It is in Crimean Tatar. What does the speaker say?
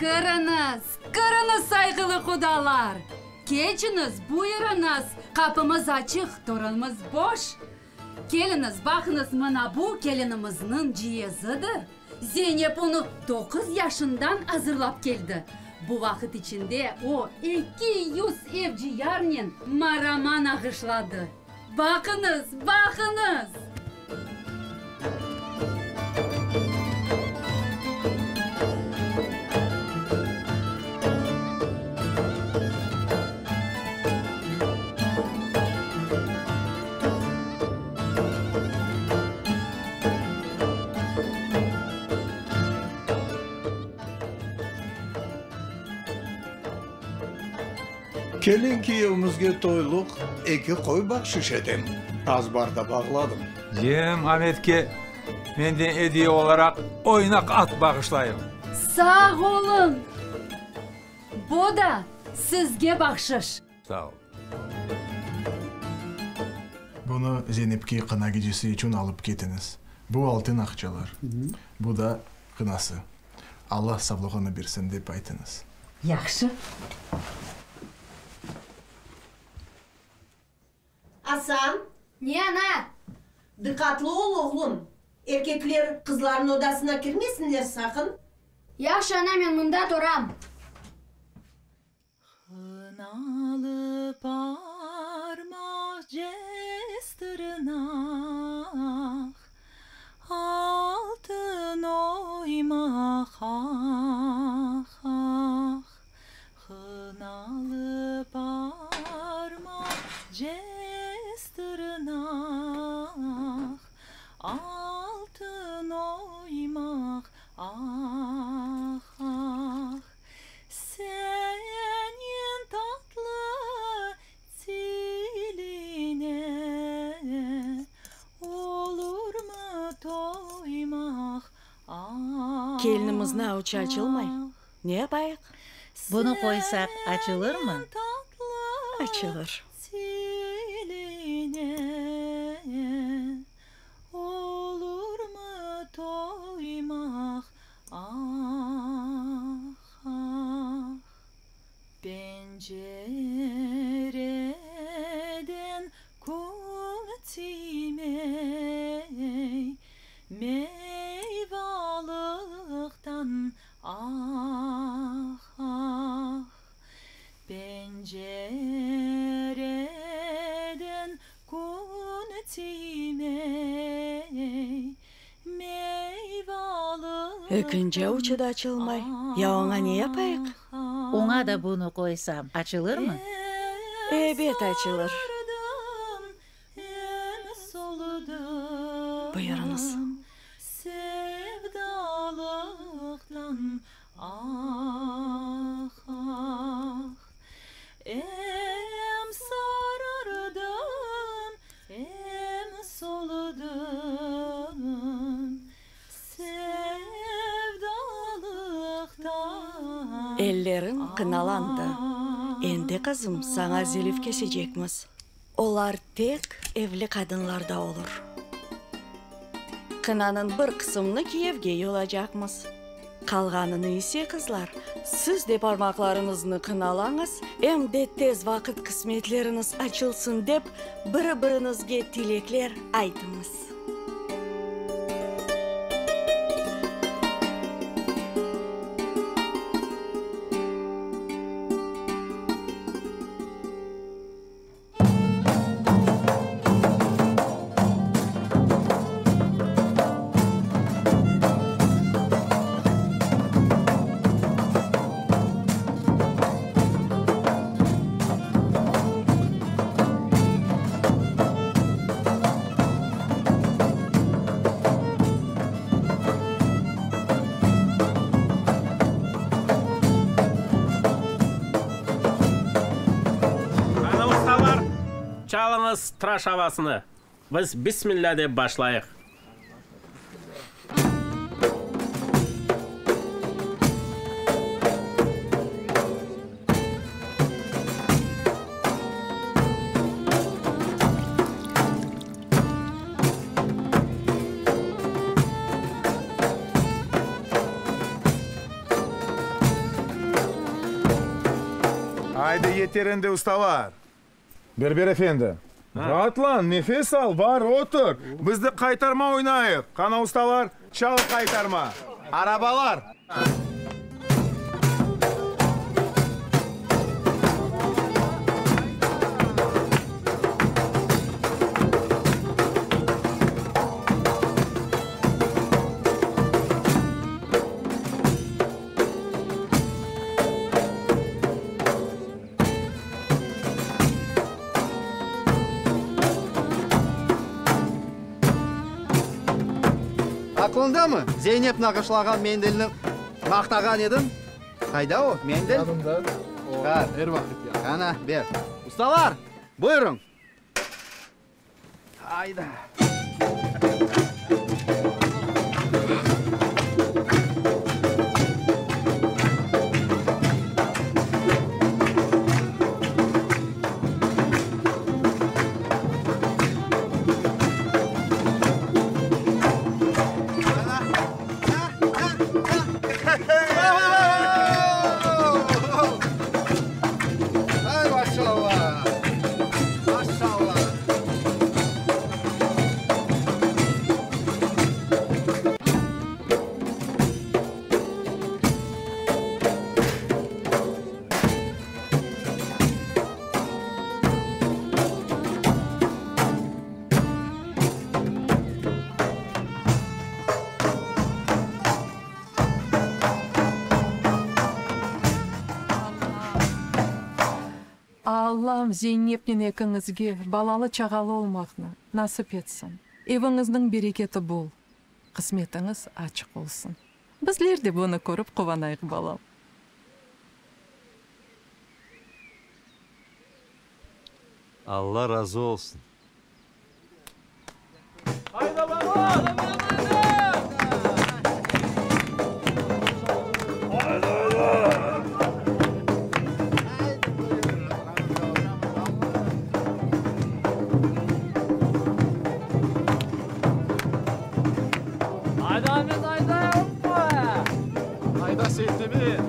Kiriñiz, kiriñiz, sayğılı qudalar! Keçiñiz, buyurıñız, qapımız açıq, torunımız boş. Keliñiz, baqıñız, mına bu kelinimizniñ ciyezidir. Zeynep onı doquz yaşından azırlap keldi. Bu vaqıt içinde o, 200 evciyarnen maraman ağışladı. Baqıñız, baqıñız! Kelin kiyevimizge toyluq eki qoy bahşiş etem, azbarda bağladım. Cem Ametke menden ediye olaraq oynaq at bağışlayım. Sağ oluñ! Bu da sizge bahşış. Sağ ol. Bunı Zeynepke qına gecesi içün alıp ketiñiz. Bu altın aqçalar. Bu da qınası. Alla savlığını bersin, dep aytıñız. Yahşı. Asan! Ne, ana? Diqqatlı ol, oğlum! Erkekler qızlarnıñ odasına kirmesinler saqın! Yahşı, ana, men mında turam. Hınalı parmaq, cez tırnaq, Altın oymaq, ah, ah. Hınalı parmaq, cez tırnaq, Altın oymaq, ah, ah. Seniñ tatlı tiline olurmı toymaq, ah, Kelinimizniñ avuçı açılmay, ne yapayıq? Bunı qoysaq, açılırmı? Açılır. Tiline olurmı toymaq, Ah, ah, pencereden kün tiymey, Meyvalıqtan, ah, ah, pencereden kün tiymey, Ekinci avuçı da açılmay. Ya oña ne yapayıq? Oña da bunı qoysam, açılırmı? Ebet, açılır. Buyurıñız. Em soludım sevdalıqtan, Elleriñ qınalandı. Endi, qızım, saña zilif kesecekmiz. Olar tek evli qadınlarda olur. Qınanıñ bir qısımını kiyevge yolacaqmız. Qalğanını ise, qızlar, siz de parmaqlarıñıznı qınalañız, em de tez vaqıt qısmetleriñiz açılsın dep, biri-biriñizge tilekler aytıñız. Qana ustalar, çalıñız tıraş avasını, biz Bismillâ dep başlayıq. Aydı, yeter endi, ustalar! Berber efendi, raatlan, nefes al, bar, otur. Biz de qaytarma oynayıq. Qana, ustalar, çal qaytarma. Arabalar! Aqlıñdamı, Zeynep nağışlağan mendilni maqtağan ediñ? Qayda o, mendil? Yanımda. O, er vaqıt yanımda. Qana, ber. Ustalar, buyurıñ! Ayda! Ay, maşallah! Maşallah! Allam Zeynepnen ekiñizge balalı-çağalı olmaqnı nasip etsin. Eviñizniñ bereketi bol, qısmetiñiz açıq olsun. Bizler de bunı körip quvanayıq, balam. Alla razı olsun. Ayda, Amet, ayda, oppa! Ayda, Seytdemir!